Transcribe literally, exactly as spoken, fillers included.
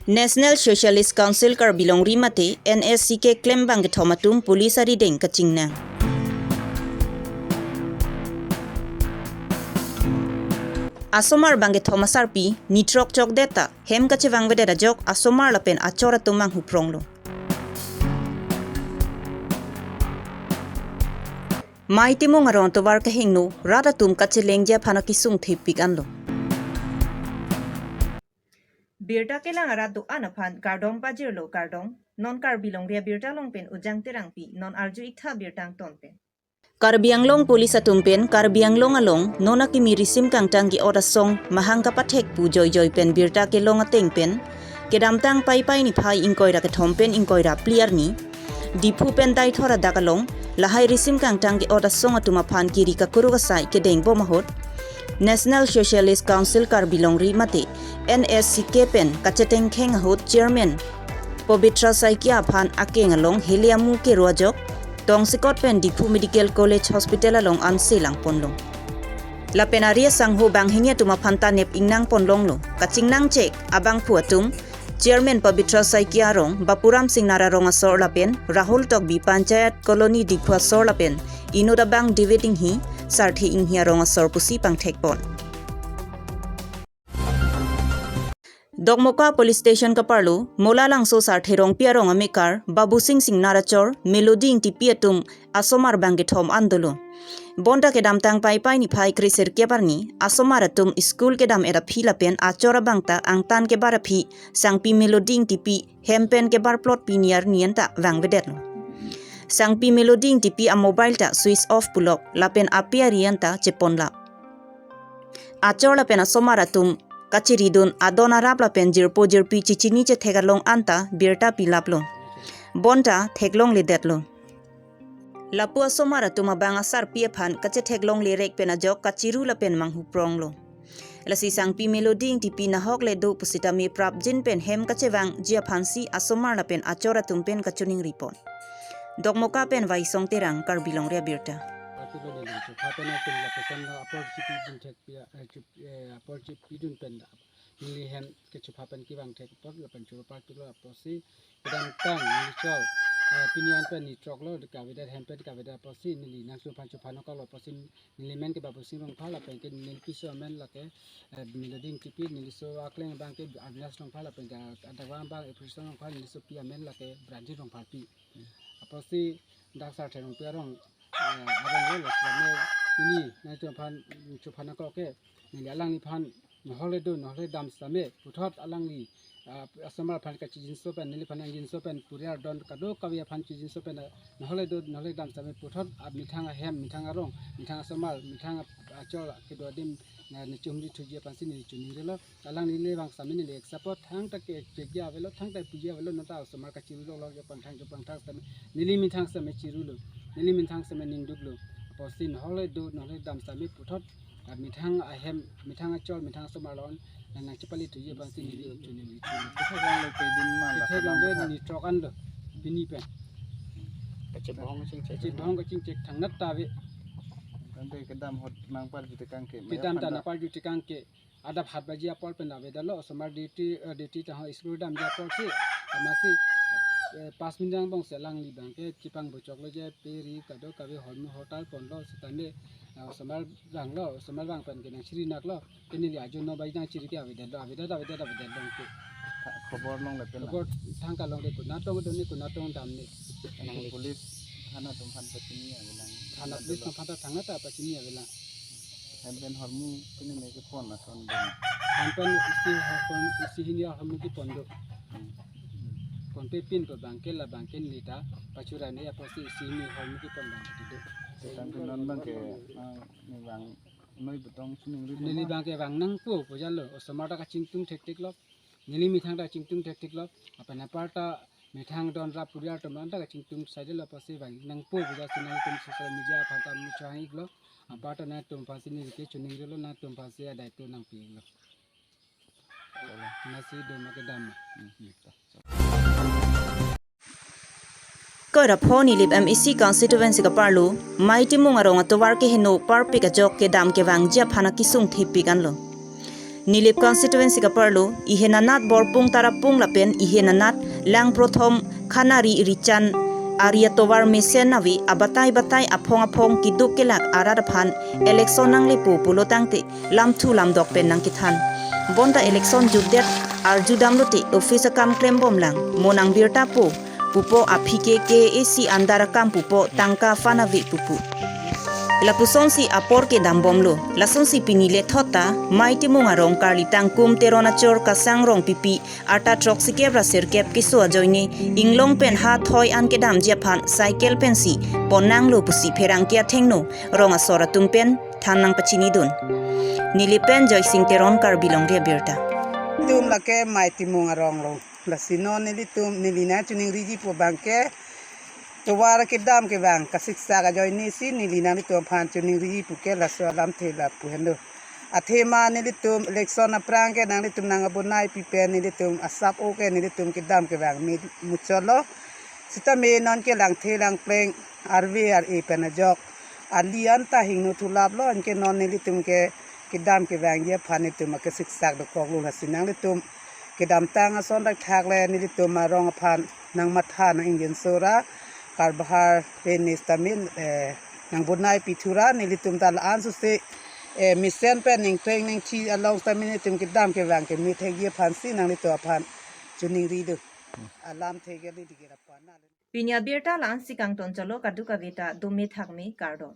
National Socialist Council Karbi Longri mate N S C K klembang kethom atum police arideng kachingnang. Asomar bang kethom asarpi nitrok chokdet ta hem kachevangvedet ajok asomar lapen achor atum manghupronglo. Mei Timung arong atovar kehingno rat atum kachelengji aphan akisung thepik anlo. Birta kelang arat do-an aphan kardom pajirlo kardom, non Karbi Longri Abirta along pen Ujang Terangpi, non arju iktha birta angton pen. Karbi Anglong Police atum pen Karbi Anglong along non akimi risim kangtang ke-ot asong mahang kapathek pu joijoi pen birta kelong ateng pen, kedamtang Paipai niphai ingkoi ra kethom pen ingkoi ra phli arni, Diphu pen Deithor adak along lahai risim kangtang ke-ot asong atum aphan kiri kakuruk asai kedengbom ahut, National Socialist Council Karbi Longri mate N S C K pen kachetengkheng ahut Chairman Pabitra Saikia aphan akeng along hele amu kero ajok tongsekot pen Diphu Medical College Hospital along anse langponlo. Lapen ari asangho banghini atum aphan ta nep ingnang ponlonglo. Kachingnang chek abangphu atum Chairman Pabitra Saikia arong, Bapuram Singnar arong asor lapen Rahul Tokbi Panchayat Colony Diphu asor lapen inut abang David Inghi, Sarthe Inghi arong asor pusi pangthekpon. Dokmoka Police Station kaparlo, Mola Langso Sarthe Rongpi arong amekar Babusing Singnar achor Melody Ingtipi atum asomar bang kethom an dolo. Bonta kedamtang Paipai niphai kresirkep arni asomar atum school kedam-et aphi lapen achor abang ta angtan kebar aphi Sangpi Melody Ingtipi hem pen kebar plot pini arni anta vangvedetlo. Sangpi Melody Ingtipi amobile ta switch off pulok lapen ape ari anta cheponlap. Achor lapen asomar atum kachiridun adon arap lapen jirpo jirpi chechini chethek along anta birta pilaplo. Bonta theklongledetlo. Lapu asomar atum abang asarpi aphan kachetheklonglerek pen ajok kachiru lapen manghupronglo. Lasi Sangpi Melody Ingtipi nahok le do pusitame prapjin pen hem kachevangji aphansi asomar lapen achor atum pen kachiningripon. Dokmoka pen Vaisong Terang, Karbi Longri Abirta. Article ni chupha pen atum lapuson na apor chipi dun thek pia, eh, chup-, eh, apor chipi dun pen da. Neli hem kechupha pen kevang thek apor lapen churu party lo apotsi kedamtang neli chol, eh, pini an pen nitrok lo kavedet hem pen kavedet apotsi neli nangchuphan chuphan okalo apotsi neli men ke Babusing Rongphar lapen ke neli piso amen lake, eh, Melody Ingtipi, neli so akleng abang ke Agnes Rongphar lapen ke adakvang abang Ephrison Rongphar, neli sopi amen lake Brandin Rongpharpi. Apotsi dak Sarthe Rongpi arong, eh, arong lo, lo sitame pini nangtumphan chuphan ako ke neli alangliphan nohole do nohole dam sitame puthot alangli, ah, asomar aphan kachijinso pen neliphan angjinso pen puriar don kadokave aphan chijinso pen, ah, nohole do nohole dam sitame puthot, ah, methang ahem, methang arong, methang asomar, methang ap-, achol kedo adim, ah, nechumri thuji aphansi neli chiningrilo. Alangli le vang sitame neli ek support thangta ke chekji avelo, thangta puji avelo, nonta osomar kachiru lok lok jopang thang jopang thang sitame neli methang sitame chirulo, neli methang sitame ningduklo. Apotsi nohole do nohole dam sitame puthot, ah, methang ahem, methang achol, methang asomar along nang nangchepali thuji aphansi neli choningri. Kethek long le kedin ma la kedam kedam le bang. Nitrok anlo pini pen. Kachebong kachingchek. Kachebong kachingchek thangnat ta ave. Tangte kedam ahut nangparjutekang ke. Kedam ta nangparjutekang ke. Adap hat baji apor pen avedetlo, osomar duty, eh, duty ta ho school damji apotsi, amatsi, eh, pas minit angbong si alangli abang ke chepang bochoklo je pe ri kadokave hormu hortar ponlo sitame, eh, osomar vanglo, osomar vang pen ke nangchiri naklo, ke neli ajo no baji nangchiri ke avedetlo, avedet, avedet, avedetlo ke. Khobor longle pen. Khobor thangta longle, konat tong done, konat tong damne. Nangli police thana atum aphan pachini avelang. Thana police atum aphan ta thangnat ta pachini avelang. Hem pen hormu pini ne kepon ason pen. Hem pen isi hormu, isi hini hormu kepon do. Hmm. Ponpe pin pu abang ke la abang ke neli ta pachura ne apotsi isi hini hormu kepon abang ke do. Tangte non abang ke, ah, ne vang noi butong chiningri. Neli abang ke vang nangpo pu jalo, osomar ta kachingtung thekthek lo. Neli methang ta chingtung thekthek lo. Lapen apar ta methang don rap puriar atum anta kachingtung saidelo apotsi vang nangpo pu jasi nangtum social media aphan ta muchang iklo. Apar ta nangtum aphansi neli ke chiningrilo, nangtum aphansi adai tu nangpilo. Nasi doma kedam. Hmm. Koira pho Nilip M A C constituency kaparlo, Mei Timung arong atovar keheno parpik ajok kedam kevangji aphan akisung thepik anlo. Nilip constituency kaparlo Ihenanat Borpung Tarapung lapen Ihenanat Langprothom Khanari Richan Ari atovar mesen ave abatai batai aphong aphong keduk kelak arat aphan election nanglepo pulo tangte lamthu lamdok pen nangkethan. Bonta election jutdet arjudamlote office akam klembomlang, mo nangbirta po pupo, aphi ke K A A C under akam pupo, tangka fund ave pupo. Lapusonsi apor kedambomlo. Lasonsi pini lethot ta Mai Timung arong Karli Tangkum Teron achor Kasang Rongpipi arta throksikep ra sirkep keso ajoine inglong pen ha thoi an kedamji aphan cycle pensi ponnanglo pusi pherangke athengno rong asor atum pen than nangpachinidun. Nilip pen Joysing Teron, Karbi Longri Abirta. Tum lake Mai Timung arong lo. Lasi non nelitum, neli nangchiningriji pu abangke tovar kedam kevang kasiksak ajoinesi neli nanglitum aphan chiningriji puke laso alamthe lapu henlo. Athema nelitum election aphrang ke nanglitum nang abonai pi pen nelitum asap o ke nelitum kedam kevang me muchotlo. Sitame non ke langthe langpleng arve ar-e pen ajok ali anta hingno thulaplo, anke non nelitum ke kedam kevangji aphan nelitum akesiksak dokoklo. Lasi nanglitum kedamtang ason thakthak le nelitum arong aphan nangmatha nang-ingjinso ra, karbahar pen neli sitame, eh, nangbonai pithu ra, nelitum ta la-an suse, eh, mesen pen ningkreng ningthi along sitame nelitum kedam kevang kemethekji aphansi nanglitum aphan chiningri do. Alamthe ke lidi ke rapan na. Pini abirta la-ansi kangton cholo, kadokave ta dome thakme, kardom.